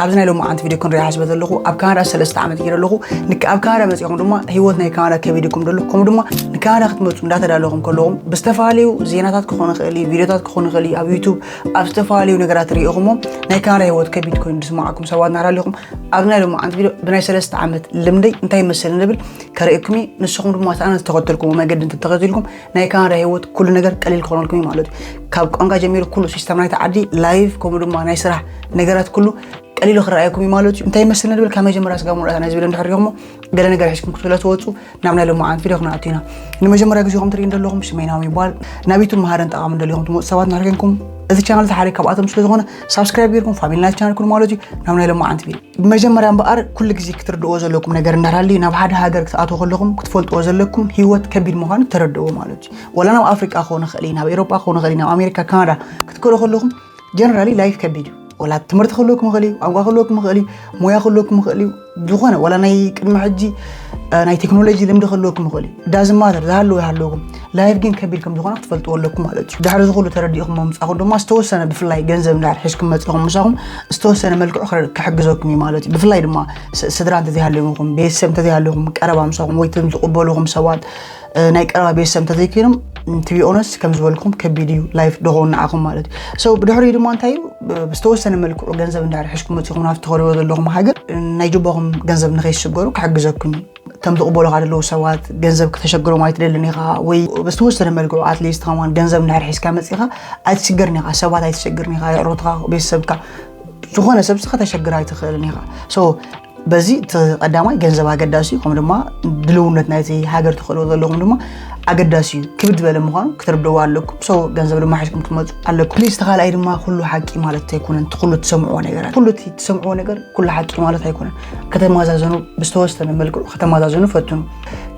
ኣብዚ ናይ ሎማዓንቲ ቪድዮ ክንሪኣ ሓስበ ዘለኹ ኣብ ካናዳ ሰለስተ ዓመት ገይረ ኣለኹ። ንክ ኣብ ካናዳ መፂኹም ድማ ህይወት ናይ ካናዳ ከቢድኩም ደሎ ከምኡ ድማ ንካናዳ ክትመፁ እንዳተዳለኹም ከለኹም ብዝተፈላለዩ ዜናታት ክኾኑ ይኽእል እዩ፣ ቪድዮታት ክኾኑ ይኽእል እዩ፣ ኣብ ዩቱብ ኣብ ዝተፈላለዩ ነገራት ሪኢኹሞ ናይ ካናዳ ህይወት ከቢድ ኮይኑ ዝስማዓኩም ሰባት ናራ ኣለኹም። ኣብዚ ናይ ሎማዓንቲ ቪድዮ ብናይ ሰለስተ ዓመት ልምደይ እንታይ ይመስል ንብል ከርእየኩም እዩ። ንስኹም ድማ ኣነ ዝተኸተልኩሞ መገዲ እንተተኸቲልኩም ናይ ካናዳ ህይወት ኩሉ ነገር ቀሊል ክኾነልኩም እዩ ማለት እዩ። ካብ ቋንቋ ጀሚሩ ኩሉ ሲስተም ናይቲ ዓዲ ላይፍ ከምኡ ድማ ናይ ስራሕ ነገራት ኩሉ ቀሊሉ ክረኣየኩም እዩ ማለት እዩ። እንታይ ይመስል ንብል ካብ መጀመርያ ስጋብ መወዳእታ ናይዚ ቪድዮ እንድሕር ሪኹሞ ገለ ነገር ሒዝኩም ክትብለ ትወፁ ናብ ናይ ሎማዓንቲ ቪድዮ ክንኣቱ ኢና። ንመጀመርያ ግዜኹም ትርእዩ እንደለኹም ሽመይ ናሆም ይበሃል። ናብ ዩቱብ መሃርን ጠቓምን ደሊኹም ትመፁ ሰባት እንድሕር ኮንኩም እቲ ቻናል እቲ ሓደ ካብኣቶም ስለ ዝኾነ ሳብስክራይብ ጌርኩም ፋሚሊ ናይቲ ቻናል ኩኑ ማለት እዩ። ናብ ናይ ሎማዓንቲ ቪድዮ ብመጀመርያ እምበኣር ኩሉ ግዜ ክትርድእዎ ዘለኩም ነገር እንዳሃልዩ ናብ ሓደ ሃገር ክትኣትዉ ከለኹም ክትፈልጥዎ ዘለኩም ህይወት ከቢድ ምዃኑ ተረድእዎ ማለት እዩ። ወላ ናብ ኣፍሪቃ ክኾን ይኽእል እዩ፣ ናብ ኤሮጳ ክኾን ይኽእል እዩ፣ ናብ ኣሜሪካ፣ ካናዳ ክትከዱ ከለኹም ጀነራሊ ላይፍ ከቢድ እዩ። ወላ ትምህርቲ ክህልወኩም ይኽእል እዩ፣ ቋንቋ ክህልወኩም ይኽእል እዩ፣ ሞያ ክህልወኩም ይኽእል እዩ፣ ዝኾነ ወላ ናይ ቅድሚ ሕጂ እ፣ ናይ ቴክኖሎጂ ልምዲ ክህልወኩም ይኽእል እዩ። ዳዝን ማተር ዝሃለወ ይሃለወኩም ላይፍ ግን ከቢድ ከም ዝኾነ ክትፈልጥዎ ኣለኩም ማለት እዩ። ድሕሪ እዚ ኩሉ ተረዲእኹም ምምፃኹም ድማ ዝተወሰነ ብፍላይ ገንዘብ እንድሕር ሒዝኩም መፂኹም ምሳኹም ዝተወሰነ መልክዑ ክረ- ክሕግዘኩም እዩ ማለት እዩ። ብፍላይ ድማ ስ- ስድራ እንተዘይሃለኹም፣ ቤተሰብ እንተዘይሃለኹም፣ ቀረባ ምሳኹም ወይ ትም ዝቕበልኹም ሰባት እ፣ ናይ ቀረባ ቤተሰብ እንተዘይኮይኖም ቲቪ ኦነስ ከም ዝበልኩም ከቢድ እዩ ላይፍ ደኾን ንዓኹም ማለት እዩ። So ብድሕሪኡ ድማ እንታይ እዩ ብ- ብዝተወሰነ መልክዑ ገንዘብ እንድሕር ሒዝኩም መፂኹም ናብቲ ትኸድዎ ዘለኹም ሃገር ናይ ጅባኹም ገንዘብ ንኸይስገሩ ክሕግዘኩም እዩ። ከም ዝቕበሉኻ ዘለዉ ሰባት ገንዘብ ከተሸግሮም ኣይትደልን ኢኻ ወይ ብዝተወሰነ መልክዑ ኣትሊስት ከማን ገንዘብ እንድሕር ሒዝካ መፂኻ ኣይትሽገርን ኢኻ። ሰባት ኣይትሸግርን ኢኻ። የዕሩትኻ፣ ቤተሰብካ፣ ዝኾነ ሰብ ስኻ ተሸግር ኣይትኽእልን ኢኻ። So በዚ እቲ ቀዳማይ ገንዘብ ኣገዳሲ እዩ። ከምኡ ድማ ድልውነት ናይቲ ሃገር ትኽእልዎ ዘለኹም ድማ ኣገዳሲ እዩ። ክብድ ዝበለ ምዃኑ ክትርድእዎ ኣለኩም። So ገንዘብ ድማ ሒዝኩም ክትመፁ ኣለኩም። ፕሊዝ እቲ ካልኣይ ድማ ኩሉ ሓቂ ማለት ኣይኮነን። እቲ ኩሉ ትሰምዕዎ ነገራት ኩሉ እቲ ትሰምዕዎ ነገር ኩሉ ሓቂ ማለት ኣይኮነን። ከተመዛዘኑ ብዝተወሰነ መልክዑ ከተመዛዘኑ ፈትኑ።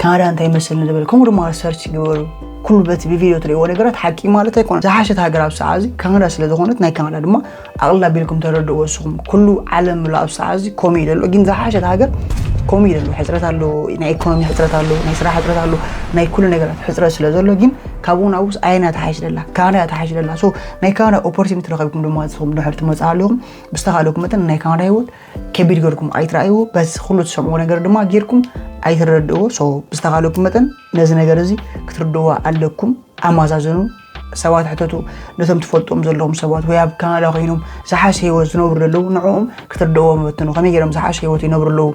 ካናዳ እንታይ ይመስል ንዝብል ከምኡ ድማ ሪሰርች ግበሩ። ኩሉ በቲ ብቪድዮ ትርእይዎ ነገራት ሓቂ ማለት ኣይኮነን። ዝሓሸት ሃገር ኣብ ሰዓት እዚ ካናዳ ስለ ዝኾነት ናይ ካናዳ ድማ ኣቕልል ኣቢልኩም ተረድእዎ እስኹም። ኩሉ ዓለም ምሉእ ኣብ ሰዓት እዚ ከምኡ እዩ ዘሎ። ግን ዝሓሸት ሃገር ከምኡ እዩ ዘሎ። ሕፅረት ኣሎ፣ ናይ ኢኮኖሚ ሕፅረት ኣሎ፣ ናይ ስራሕ ሕፅረት ኣሎ፣ ናይ ኩሉ ነገራት ሕፅረት ስለ ዘሎ ግን ካብኡ ናብኡስ ኣየና ትሓይሽ ደላ? ካናዳ እያ ትሓይሽ ደላ። So ናይ ካናዳ ኦፖርቹኒቲ ረኺብኩም ድማ ንስኹም ድሕር ትመፅእ ኣለኹም ብዝተኻለኩም መጠን ናይ ካናዳ ህይወት ከቢድ ገርኩም ኣይትረኣይዎ። በዚ ኩሉ ትሰምዕዎ ነገር ድማ ጌርኩም ኣይትረድእዎ። So ብዝተኻለኩም መጠን ነዚ ነገር እዚ ክትርድእዎ ኣለኩም። ኣማዛዘኑ። ሰባት ሕተቱ። ነቶም ትፈልጦም ዘለኹም ሰባት ወይ ኣብ ካናዳ ኮይኖም ዝሓሸ ህይወት ዝነብሩ ዘለዉ ንዕኦም ክትርድእዎም ፈትኑ። ከመይ ገይሮም ዝሓሸ ህይወት ይነብሩ ኣለዉ?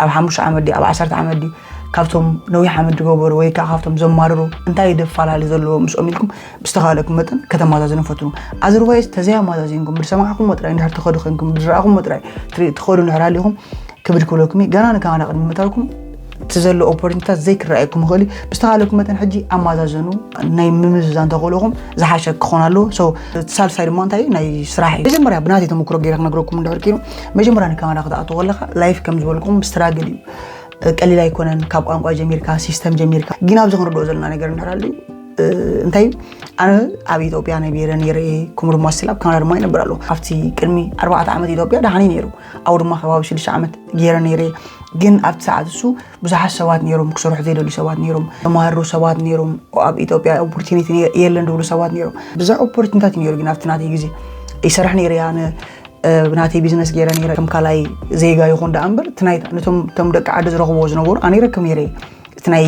ኣብ ሓሙሽተ ዓመት ድዩ ኣብ ዓሰርተ ዓመት ድዩ ካብቶም ነዊሕ ዓመት ዝገበሩ ወይ ከዓ ካብቶም ዘማርሩ እንታይ እዩ ደፈላለ ዘለዎ ምስኦም ኢልኩም ብዝተኻለኩም መጠን ከተማዛዝኑ ፈትኑ። ኣዘርዋይስ ተዘይኣማዛዚንኩም ብዝሰማዕኩሞ ጥራይ እንድሕር ትኸዱ ኮንኩም ብዝረኣኹሞ ጥራይ ትሪ- ትኸዱ እንድሕር ሃሊኹም ክብድ ክብለኩም እዩ። ገና ንካናዳ ቅድሚ ምእታውኩም እቲ ዘሎ ኦፖርቹኒታት ዘይክረኣየኩም ይኽእል እዩ። ብዝተኻለኩም መጠን ሕጂ ኣማዛዘኑ። ናይ ምምዝዛን ተኽእሎኹም ዝሓሸ ክኾን ኣለዎ። So እቲ ሳልሳይ ድማ እንታይ እዩ? ናይ ስራሕ እዩ። መጀመርያ ብናተይ ተመክሮ ገይረ ክነግረኩም እንድሕር ኮይኑ መጀመርያ ንካናዳ ክትኣትው ከለኻ ላይፍ ከም ዝበልኩም ስትራግል እዩ። ቀሊል ኣይኮነን። ካብ ቋንቋ ጀሚርካ ሲስተም ጀሚርካ ግን ኣብዚ ክንርድኦ ዘለና ነገር እንድሕር ኣልዩ እንታይ እዩ? ኣነ ኣብ ኢትዮጵያ ነቢረ ነይረ እየ። ከምኡ ድማ ስቲል ኣብ ካናዳ ድማ ይነብር ኣለኹ። ኣብቲ ቅድሚ ኣርባዕተ ዓመት ኢትዮጵያ ደሓን ነይሩ። ኣብኡ ድማ ከባቢ ሽዱሽተ ዓመት ገይረ ነይረ። ግን ኣብቲ ሰዓት እሱ ብዙሓት ሰባት ነይሮም ክሰርሑ ዘይደልዩ ሰባት ነይሮም፣ ተማሃሩ ሰባት ነይሮም፣ ኣብ ኢትዮጵያ ኦፖርቹኒቲ የለን ዝብሉ ሰባት ነይሮም። ብዙሕ ኦፖርቹኒታት እዩ ነይሩ። ግን ኣብቲ ናተይ ግዜ ይሰርሕ ነይረ እየ ኣነ ብናተይ ቢዝነስ ገይረ ነይረ ከም ካልኣይ ዜጋ ይኹን ደኣ እምበር እቲ ናይ ነቶም ቶም ደቂ ዓዲ ዝረኽብዎ ዝነበሩ ኣነ ይረክብ ነይረ እየ። እቲ ናይ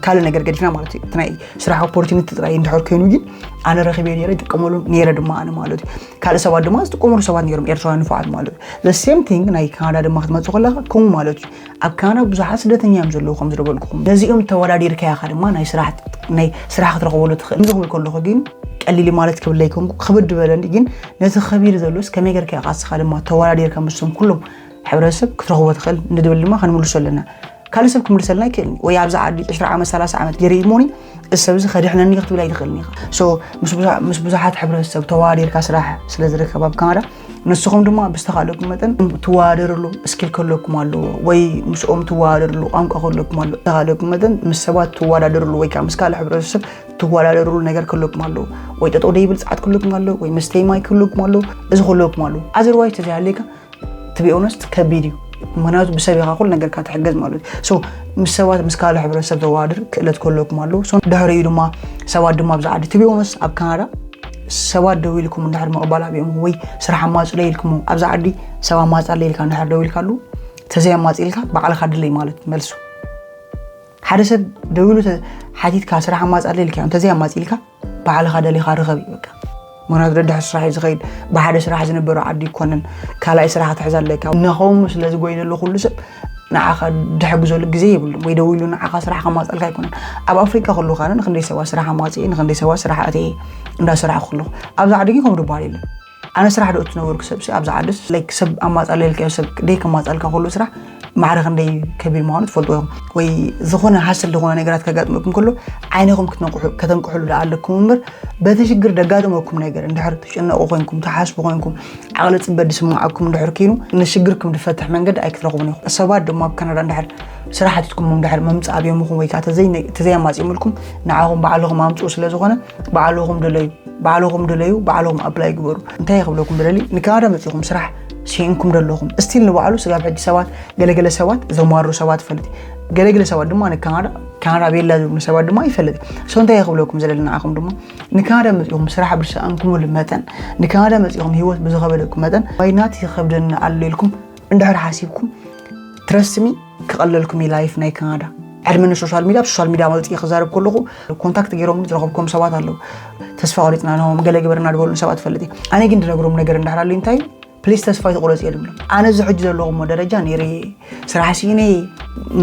ካልእ ነገር ገዲፍና ማለት እዩ። እቲ ናይ ስራሕ ኦፖርቹኒቲ ጥራይ እንድሕር ኮይኑ ግን ኣነ ረኺበ ነይረ ይጥቀመሉ ነይረ ድማ ኣነ ማለት እዩ። ካልእ ሰባት ድማ ዝጥቀመሉ ሰባት ነይሮም ኤርትራውያን ንፉዓት ማለት እዩ። The same thing ናይ ካናዳ ድማ ክትመፅእ ከለኻ ከምኡ ማለት እዩ። ኣብ ካናዳ ብዙሓት ስደተኛ እዮም ዘለዉ ከም ዝደበልኩኹም ነዚኦም ተወዳዲርካ ኢኻ ድማ ናይ ስራሕ ናይ ስራሕ ክትረኽበሉ ትኽእል። ዝኽብል ከለኹ ግን ቀሊል ማለት ክብል ኣይኮንኩ ክብድ በለኒ ግን ነቲ ከቢድ ዘሎስ ከመይ ገርካ ኢኻ እስኻ ድማ ተወዳዲርካ ምስቶም ኩሎም ሕብረተሰብ ክትረኽቦ ትኽእል እንድብል ድማ ክንምልሶ ኣለና። ካልእ ሰብ ክምልሰልና ኣይክእልን ወይ ኣብዚ ዓዲ ዕስራ ዓመት ሰላሳ ዓመት ገይረ እዩ ሞኒ እዚ ሰብ እዚ ከድሕነኒ ክትብል ኣይትኽእልን ኢኻ። So ምስ ብዙሓ- ምስ ብዙሓት ሕብረተሰብ ተወዳዲርካ ስራሕ ስለ ዝርከብ ኣብ ካናዳ ንስኹም ድማ ብዝተኻለኩም መጠን ትወዳደርሉ ስኪል ከለኩም ኣለዎ ወይ ምስኦም ትወዳደርሉ ቋንቋ ከለኩም ኣለዎ። ብዝተኻለኩም መጠን ምስ ሰባት ትወዳደርሉ ወይ ከዓ ምስ ካልእ ሕብረተሰብ ትወዳደርሉ ነገር ከለኩም ኣለዎ። ወይ ጠጠው ደይብል ፀዓት ከለኩም ኣለዎ ወይ መስተይ ማይ ከለኩም ኣለዎ። እዚ ከለኩም ኣለዎ። ኣዘርዋይስ ተዘይሃልየካ ትቢ ኦነስት ከቢድ እዩ። ምክንያቱ ብሰብ ኢኻ ኩሉ ነገርካ ትሕገዝ ማለት እዩ። So ምስ ሰባት ምስ ካልእ ሕብረተሰብ ተወዳድር ክእለት ከለኩም ኣለዎ። So ድሕሪኡ ድማ ሰባት ድማ ብዛዕዲ ትቢ ኦነስት ኣብ ካናዳ ሰባት ደው ኢልኩም እንድሕር ምቕባል ኣብኦም ወይ ስራሕ ኣማፅለ ኢልኩም፣ ኣብዛ ዓዲ ሰብ ኣማፃለ ኢልካ እንድሕር ደው ኢልካሉ፣ ተዘይ ኣማፂልካ ባዕልካ ድለይ ማለት መልሱ። ሓደ ሰብ ደው ኢሉ ተ- ሓቲትካ ስራሕ ኣማፃለ ኢልካ፣ እንተዘይ ኣማፂልካ ባዕልካ ደሊካ ርኸብ እዩ በቃ። ምክንያቱ ደድሕር ስራሕ እዩ ዝኸይድ። ብሓደ ስራሕ ዝነበረ ዓዲ ይኮነን፣ ካልኣይ ስራሕ ክትሕዝ ኣለካ። ንኸሙ ስለ ዝጎይ ዘሎ ኩሉ ሰብ ንዓኻ ድሕግዘሉ ግዜ የብሉን፣ ወይ ደው ኢሉ ንዓኻ ስራሕ ከማፀልካ ኣይኮነን። ኣብ ኣፍሪካ ከለኹ ኣነ ንክንደይ ሰባት ስራሕ ኣማፅእ፣ ንክንደይ ሰባት ስራሕ ኣትየ እንዳሰራሕኩ ከለኹ፣ ኣብዚ ዓዲ ግን ከም ዝበሃል የለን። ኣነ ስራሕ ዶ እትነበርኩ ሰብ ኣብዚ ዓድስ ላይክ ሰብ ኣማፃለልካ ሰብ ደይ ከማፃልካ ከሎ ስራሕ ማዕረ ክንደይ ከቢድ ምዃኑ ትፈልጡ ኢኹም። ወይ ዝኾነ ሃስል ዝኾነ ነገራት ከጋጥመኩም ከሎ ዓይንኹም ክትነቅሑ- ከተንቅሕሉ ደኣ ኣለኩም እምበር፣ በቲ ሽግር ደጋጥመኩም ነገር እንድሕር ትጨነቁ ኮይንኩም፣ ትሓስቡ ኮይንኩም፣ ዓቕሊ ፅበት ዝስምዓኩም እንድሕር ኮይኑ፣ ንሽግርኩም ዝፈትሕ መንገዲ ኣይክትረኽቡን ኢኹም። ሰባት ድማ ኣብ ካናዳ እንድሕር ስራሕ ኣቲትኩም እንድሕር መምፅእ ኣብዮምኹም ወይ ከዓ ተዘይ- ተዘይ ኣማፂኦምልኩም ንዓኹም ባዕልኹም ኣምፅኡ ስለ ዝኾነ ባዕልኹም ድለዩ። ባዕልኹም ድለዩ፣ ባዕልኹም ኣፕላይ ግበሩ። እንታይ ክብለኩም ደለሊ፣ ንካናዳ መፂኹም ስራሕ ስኢንኩም ደለኹም ስቲል ንባዕሉ ስጋብ ሕጂ ሰባት፣ ገለገለ ሰባት ዘማሩ ሰባት ፈልጥ፣ ገለገለ ሰባት ድማ ንካናዳ ካናዳ ቤላ ዝብሉ ሰባት ድማ ይፈልጥ። ሶ እንታይ ክብለኩም ዘለኒ ንዓኹም ድማ ንካናዳ መፂኹም ስራሕ ብዝሰኣንኩምሉ መጠን፣ ንካናዳ መፂኹም ህይወት ብዝኸበደኩም መጠን ዋይናት ይኸብደኒ ኣሎ ኢልኩም እንድሕር ሓሲብኩም ትረስትሚ ክቐለልኩም እዩ ላይፍ ናይ ካናዳ። ዕድመ ንሶሻል ሚዲያ ኣብ ሶሻል ሚዲያ መውፅኢ ክዛረብ ከለኹ ኮንታክት ገይሮም ዝረኸብኩም ሰባት ኣለዉ። ተስፋ ቆሪፅና ንሆም ገለ ግበርና ዝበሉን ሰባት ፈልጥ እየ። ኣነ ግን ዝነግሮም ነገር እንዳሕር ኣሎ እንታይ ፕሊስ ተስፋ ይትቁረፅ እየ ዝብሎም። ኣነ እዚ ሕጂ ዘለኹሞ ደረጃ ነይረ እየ ስራሕ ስኢነ እየ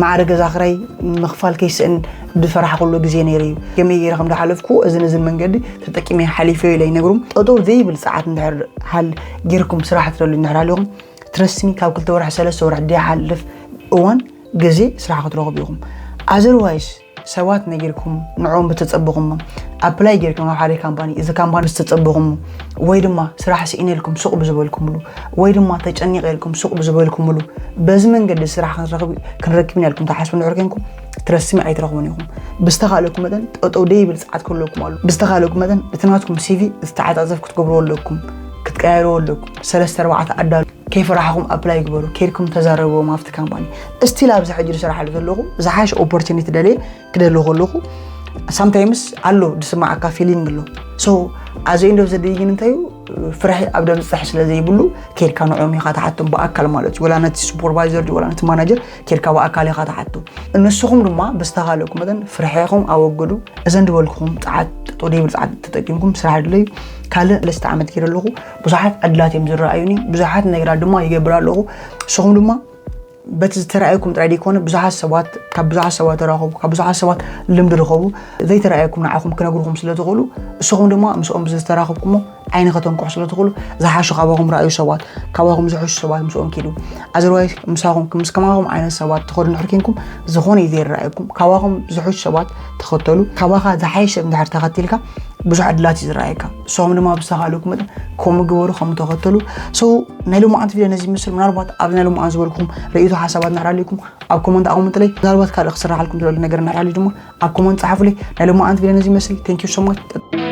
ማዕረ ገዛ ክራይ ምኽፋል ከይስእን ብፈራሕ ኩሉ ግዜ ነይረ እዩ። ከመይ ገይረ ከም ዝሓለፍኩ እዝን እዝን መንገዲ ተጠቂመ ሓሊፈ ኢለ ይነግሩም። ጠጠው ዘይብል ፀዓት እንድሕር ሃል ጌርኩም ስራሕ ትደሉ እንድሕር ኣሊኹም ትረስትሚ ካብ ክልተ ወርሒ ሰለስተ ወርሒ ዝሓልፍ እዋን ግዜ ስራሕ ክትረኽቡ ኢኹም። ኣዘርዋይስ ሰባት ነጊርኩም ንዕኦም ብተፀበኹሞ ኣፕላይ ጌርኩም ናብ ሓደ ካምፓኒ እዚ ካምፓኒ ብዝተፀበኹሞ ወይ ድማ ስራሕ ስኢነ ኢልኩም ሱቕ ብዝበልኩምሉ ወይ ድማ ተጨኒቐ ኢልኩም ሱቕ ብዝበልኩምሉ በዚ መንገዲ ስራሕ ክንረክብ ኢና ኢልኩም ትሓስቡ እንድሕር ኮንኩም ትረስትሚ ኣይትረኽቡን ኢኹም። ብዝተኻለኩም መጠን ጠጠው ደይብል ፀዓት ክህልወኩም ኣሎ። ብዝተኻለኩም መጠን እቲ ናትኩም ሲቪ ዝተዓፃፀፍ ክትገብርዎ ኣለኩም፣ ክትቀያየርዎ ኣለኩም። ሰለስተ ኣርባዕተ ኣዳሉ ከይፈራሕኹም ኣፕላይ ግበሩ። ከይድኩም ተዛረብዎም ኣብቲ ካምፓኒ። እስቲል ኣብዚ ሕጂ ዝሰራሓሉ ዘለኹ ዝሓሸ ኦፖርቹኒቲ ደልየ ክደሊ ከለኹ ሳምታይምስ ኣሎ ዝስማዓካ ፊሊንግ ኣሎ። ሶ ኣዘ ኢንድ ኦፍ ዘ ደይ ግን እንታይ እዩ ፍርሒ ኣብ ደምፅሕ ስለ ዘይብሉ ከይድካ ንዕኦም ኢኻ ትሓቶም ብኣካል ማለት እዩ። ወላ ነቲ ሱፐርቫይዘር ድዩ ወላ ነቲ ማናጀር ከይድካ ብኣካል ኢኻ ትሓቶ። ንስኹም ድማ ብዝተኻለኩም መጠን ፍርሒኹም ኣወግዱ። እዘን ዝበልኩኹም ፀዓት ጠጠው ደይብል ፀዓት ተጠቂምኩም ስራሕ ድለዩ። ካልእ ሰለስተ ዓመት ገይረ ኣለኹ። ብዙሓት ዕድላት እዮም ዝረኣዩኒ። ብዙሓት ነገራት ድማ ይገብር ኣለኹ። ንስኹም ድማ በቲ ዝተረኣየኩም ጥራይ ደይኮነ ብዙሓት ሰባት ካብ ብዙሓት ሰባት ተራኸቡ፣ ካብ ብዙሓት ሰባት ልምዲ ርኸቡ። ዘይተረኣየኩም ንዓኹም ክነግርኹም ስለ ዝኽእሉ ንስኹም ድማ ምስኦም ብዝተራኸብኩሞ ዓይኒ ከተንቅሑ ስለ ትኽእሉ ዝሓሹ ካባኹም ረኣዩ ሰባት፣ ካባኹም ዝሕሹ ሰባት ምስኦም ኪዱ። ኣዘርዋይስ ምሳኹም ምስ ከማኹም ዓይነት ሰባት ትኸዱ እንድሕር ኬንኩም ዝኾነ እዩ ዘይረኣየኩም። ካባኹም ዝሕሹ ሰባት ተኸተሉ። ካባኻ ዝሓይሽ ሰብ እንድሕር ተኸቲልካ ብዙሕ ዕድላት እዩ ዝረኣየካ። ንስኹም ድማ ብዝተኻለኩም መጠን ከምኡ ግበሩ፣ ከምኡ ተኸተሉ። ሶ ናይ ሎማዓንቲ ቪድዮ ነዚ ይመስል። ምናልባት ኣብዚ ናይ ሎማዓንቲ ዝበልኩኹም ርእይቶ ሓሳባት እንድሕር ኣልኩም ኣብ ኮመንት ኣቐምጥለይ። ምናልባት ካልእ ክስራሓልኩም ዝደሊ ነገር እንድሕር ኣልዩ ድማ ኣብ ኮመንት ጸሓፉለይ። ናይ ሎማዓንቲ ቪድዮ ነዚ ይመስል። Thank you so much።